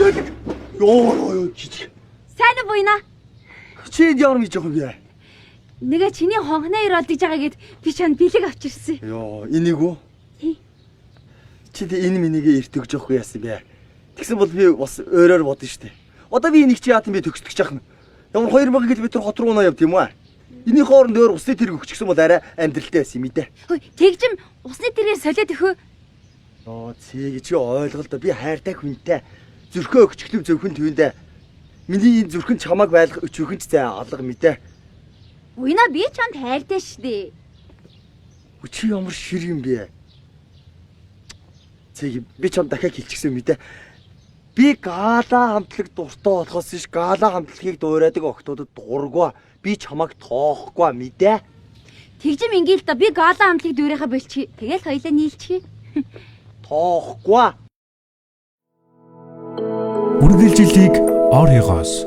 Цэлэг. Йоо ёо ёо жижиг. Сайн уу буйна? Чи энд ямар хийж байгаа юм бэ? Нэгэ чиний хонхны ир олдож байгаа гэд би чанд бэлэг авчирсан. Йоо, энийг үү? Тий. Чи тэ энэ минийгээ эрт өгж явахгүй яасан бэ? Тэгсэн бол би бас өөрөөр бодно штэ. Одоо би энийг чи яат юм бэ төгсдөг чах нь. Ямар 2000 км хот руу наа явд юм аа. Энийн хооронд өөр усны тэрэг өгчихсөн бол арай амьдралтай байсан юм дээ. Хөөе, тэгжим усны тэргээр солиод өхөө. Йоо, цэг чи ойлголоо би хайртай хүнтэй. Зүрхөө өгчлөв зөвхөн түүндээ. Миний энэ зүрхэн чамааг байлгах өчүүхэн ч зай алга мэдээ. Буйна би чамд хайртай штэ. Үгүй, чи ямар шир юм бэ? Цэг би чам дахиад хэлчихсэн мэдээ. Би гала хамтлаг дуртай болохоос иш гала хамтлагийг дуурайдаг охтуудад дурггүй. Би чамайг тоохгүй мэдээ. Тэгжим ингээл да би гала хамтлагийг дүүрээхэ болчих. Тэгэл хоёлаа нийлчихье. Тоохгүй. Үргэлжлэлийг Орегоос